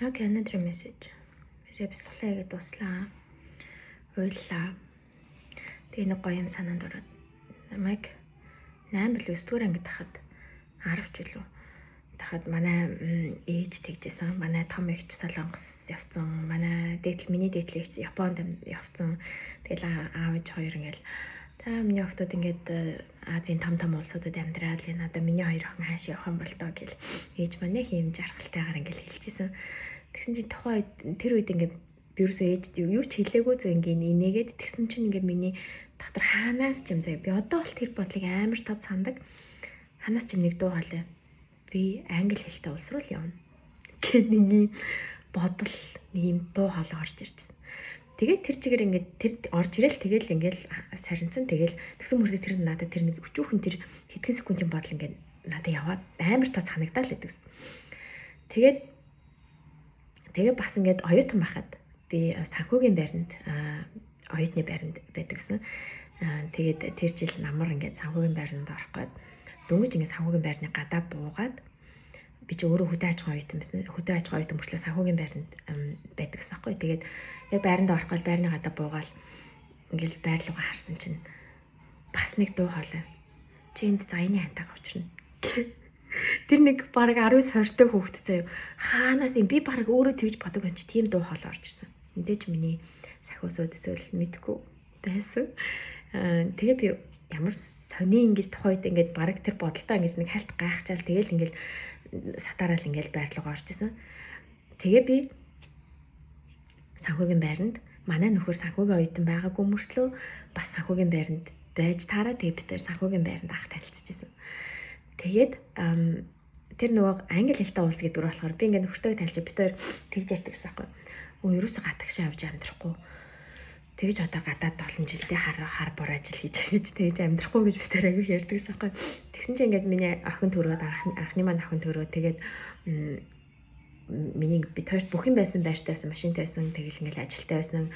Okay, another message. Би бясалгалаа хийгээд дууслаа. Уйллаа. Тэгээ нэг гоё юм санаанд ороод намайг 8 билүү 9 дугаар ангид тахад 10 ч билүү тахад манай ээж тэгжсэн. Манай том эгч Солонгос явцсан. Манай дээдл миний дээдл эгч Японд явцсан. Тэгэл аав ээж хоёр ингээл та миний охтууд ингээд Азийн том том улсуудад амьдрал энэ одоо миний хоёр охин хааш явах юм бол доо гэл ээж маань нэг юм жаргалтайгаар ингээл хэлчихсэн. Тэгсэн чинь тухайн үед тэр үед ингээд би ерөөсөө ээж юу ч хэлээгүй зөв ингээд инээгээд тэгсэн чинь ингээд миний дотор хаанаас ч юм заяа би одоо бол тэр бодлыг амар тод сандаг. Хаанаас ч юм нэг дуу хоолой. Би англи хэлтэй улс руу л явна гэх нэг юм бодол нэг юм дуу хоолой орж ирчихсэн. Тэгээд тэр чигээр ингээд тэр орж ирэл тэгэл ингээд сарнцсан тэгэл тэгсэн мөрдөө тэр надад тэр нэг өчүүхэн тэр хэдхэн секундын бодол ингээд надад яваад амар тод санагдаал байдаг гэсэн. Тэгээд тэгээ бас ингээд оюутан байхад би санхүүгийн байранд оюутны байранд байдаг гэсэн. Тэгээд тэр жил намар ингээд санхүүгийн байранд орох гээд дөнгөж ингээд санхүүгийн байрны гадаа буугаад би чи өөрөө хөдөө аж ахуйн оюутан байсан. Хөдөө аж ахуйн оюутан мөртлөө санхүүгийн байранд байдаг гэсэн аахгүй. Тэгээд яг байранд орох гол байрны гадаа буугаал ингээл байр руугаа харсан чинь бас нэг дуу хоолой. Чи энд заяаны хантайгаа учрна. Тэр нэг бараг 19 20 та хүүхэд заяа. Хаанаас юм би бараг өөрөө тэгж бодог байсан чи тийм дуу хоолой орж ирсэн. Мэдээж миний сахиусууд эсвэл мэдгүй байсан. Тэгээ би ямар сони ингэж тухайн үед ингээд бараг тэр бодолтой ингэж нэг хальт гайхчаал тэгэл ингээл сатаараал ингээл байрлал орж исэн. Тэгээ би санхүүгийн байранд манай нөхөр санхүүгийн оюутан байгаагүй мөртлөө бас санхүүгийн байранд байж таараа тэгээ бид тэр санхүүгийн байранд анх танилцчихсан. Тэгээд тэр нөгөө англи хэлтэй улс гэдэг нь болохоор би ингээд нөхөртөө танилцж бид хоёр тэгж ярьдаг гэсэн аахгүй. Өө ерөөсө гатагшаа авч амьдрахгүй. Тэгэж одоо гадаад олон жилдээ хар хар бор ажил хийж гэж тэгэж амьдрахгүй гэж бид тэр аягүй ярьдаг гэсэн аахгүй. Тэгсэн чинь ингээд миний охин төрөөд анхны маань охин төрөө тэгээд миний бид хоёрт бүх юм байсан, байртай байсан, машинтай байсан, тэгэл ингээд ажилтай байсан.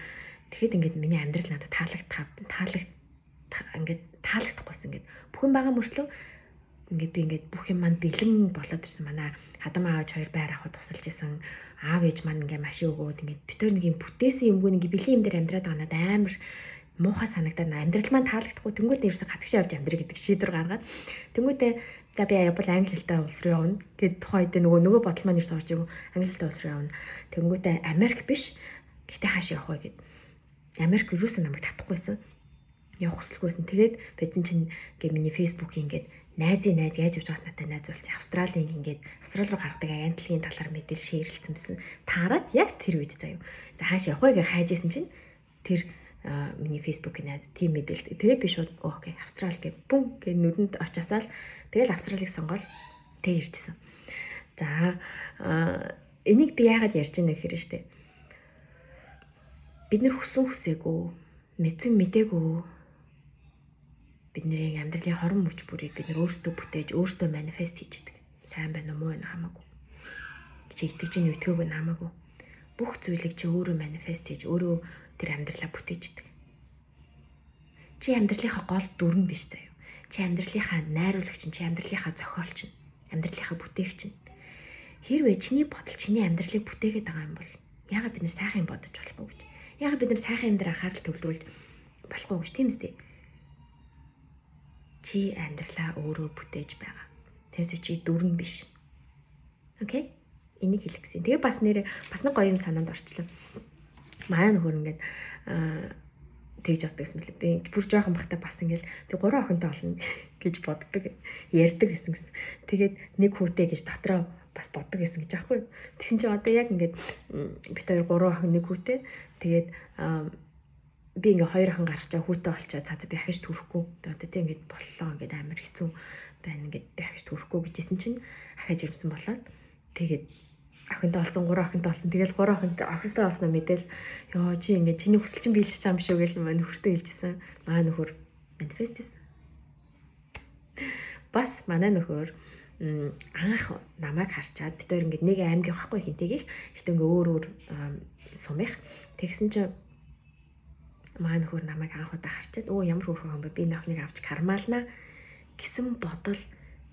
Тэгэхэд ингээд миний амьдрал надад таалагдах таалагд ингээд таалагдахгүйсэн ингээд бүх юм байгаа мөртлөө ингээд би ингээд бүх юм маань бэлэн болоод ирсэн. Манай хадам аавч хоёр байр авахд тусалж исэн. Аав ээж маань ингээд машин өгөөд ингээд бид хоёр нэг юм бүтээсэн юмгүй нэг бэлэн юм дээр амьдраад байгаа надад амар муухай санагдаад амьдрал маань таалагдахгүй. Тэнгүүтээ ерөөсө гатгшаа явж амьдрах гэдэг шийдвэр гаргаад тэнгүүтээ за би явбал англи хэлтэй улс руу явна гэд тухайн үед нөгөө бодол маань ерөөсө орж ирэв. Англи хэлтэй улс руу явна. Тэнгүүтээ Америк биш. Гэхдээ хааш явах вэ гэд. Америк ерөөсө намайг татахгүйсэн. Явах хүсэлгүйсэн. Тэгээд бидэн чинь ингээ миний Facebook-ийн ингээд найзын найз яаж явж байгаас надад найз болсон. Австралийн ингээд Австрали руу гаргадаг агентлагийн талаар мэдээлэл шеэрлсэн байсан. Таарад яг тэр үед заяа. За хааш явах вэ гэж хайжсэн чинь тэр миний Facebook-ийн найз тийм мэдээлэл. Тэгээ би шууд okay, Австрали гэ бүм гэ нүдэнд очиасаал тэгэл Австралийг сонгоол тэг ирчихсэн. За энийг би яагаад ярьж байна гэхээр штэ. Бид нар хүсэн хүсээгүй, мэдсэн мдээгүй бидний амьдралын хорон мөч бүрийг бид нар өөрсдөө бүтээж, өөрсдөө manifest хийж идэг. Сайн байна уу, муу байна хамаагүй. Чи итгэж ийн итгээг байна хамаагүй. Бүх зүйлийг чи өөрөө manifest хийж, өөрөө тэр амьдралаа бүтээж идэг. Чи амьдралынхаа гол дүр нь биш заяа. Чи амьдралынхаа найруулагч нь, чи амьдралынхаа зохиолч нь, амьдралынхаа бүтээгч нь. Хэрвээ чиний бодол чиний амьдралыг бүтээгээд байгаа юм бол яагаад бид нар сайхан юм бодож болохгүй гэж. Яагаад бид нар сайхан юм дээр анхаарал төвлөрүүлж болохгүй гэж тийм үстэй. Чи амьдралаа өөрөө бүтээж байгаа. Тиймээс чи дүр нь биш. Okay? Энийг хэлэх гэсэн. Тэгээ бас нэрээ бас нэг гоё юм санаанд орчлоо. Манай нөхөр ингээд тэгж боддог гэсэн мөлий. Би бүр жоохон бахта бас ингээл би гурван охинтой болно гэж боддог. Ярьдаг гэсэн гэсэн. Тэгээд нэг хүүтэй гэж дотроо бас боддог гэсэн гэж аахгүй. Тэгсэн чинь одоо яг ингээд бид хоёр гурван охин нэг хүүтэй. Тэгээд би ингээ хоёр охин гаргачаа хүүтэй болчоо цаа би ахиж төрөхгүй. Би одоо тийм ингээд боллоо ингээд амар хэцүү байна ингээд би ахиж төрөхгүй гэжсэн чинь ахиж ирсэн болоод тэгээд охинтой болсон, гурван охинтой болсон. Тэгэл гурван охинтой охинтой болсноо мэдээл ёо чи ингээд чиний хүсэл чинь биелчих юм шүү гэл мань нөхөртөө хэлжсэн. Манай нөхөр manifest хийсэн. Бас манай нөхөр анх намайг харчаад бид хоёр ингээд нэг аймгийн байхгүй хинтэйг гэтээ ингээ өөр өөр сумих. Тэгсэн чинь манай нөхөр намайг анх удаа харчаад өө ямар хөөрхөн юм бэ, би энэ охиныг авч кармаална гэсэн бодол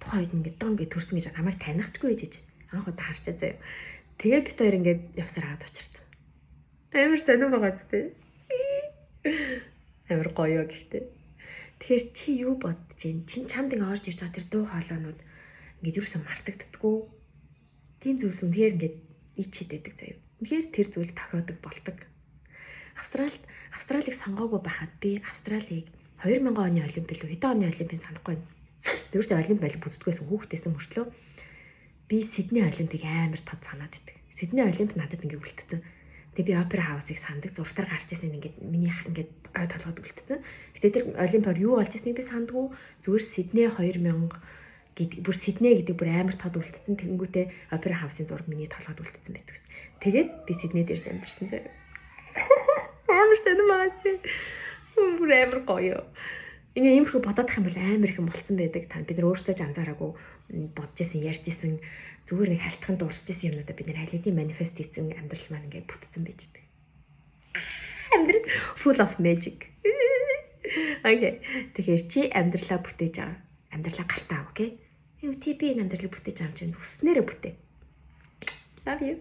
тухайн үед ингээд дон гэж төрсөн гэж намайг танихгүй ээжэж анх удаа харчаа заяа. Тэгээ бид хоёр ингээд явсаар хагаад учирсан. Амар сонирн байгаа зү. Амар гоё гэхдээ. Тэгэхээр чи юу бодож чинь? Чин чамд ингээ орж ирж байгаа тэр дуу хоолойнууд ингээд юусэн мартагддггүй. Тийм зүйлс үнэхээр ингээд ичээд байдаг заяа. Үнэхээр тэр зүйл тохиодог болдог. Австралиг сонгоогүй байхад би Австралийг 2000 оны олимп билүү, хэдэн оны олимпийг санахгүй байна. Би өөртөө олимп байл бүтдгээс хүүхдээсэн мөртлөө би Сидней олимпийг амар тод санаад идэг. Сидней олимп надад ингээд үлдсэн. Тэгээ би Опера Хаусыг сандаг, зургатаар гарч ирсэн, ингээд миний ингээд ой толгойд үлдсэн. Гэтэ тэр олимпиар юу болж ирснийг би сандгүй. Зүгээр Сидней 2000 гэдэг, бүр Сидней гэдэг бүр амар тод үлдсэн. Тэнгүүтээ Опера Хаусын зураг миний толгойд үлдсэн байдаг гэсэн. Тэгээд би Сиднейд ирж амьдарсан заяа. Амар сонирн байгаас тий. Бүр амар гоё. Ингээ иймэрхүү бодоодах юм бол амар их юм болцсон байдаг. Та бид нар өөрсдөө ч анзаараагүй бодож исэн, ярьж исэн, зүгээр нэг халтхан дурсаж исэн юмнуудаа бид нар аль хэдийн manifest хийсэн амьдрал маань ингээ бүтцэн байж идэг. Амьдрал full of magic. Okay. Тэгэхээр чи амьдралаа бүтээж байгаа. Амьдралаа гартаа, okay? Юу тий, би энэ амьдралыг бүтээж байгаа юм чинь хүснээрээ бүтээ. Love you.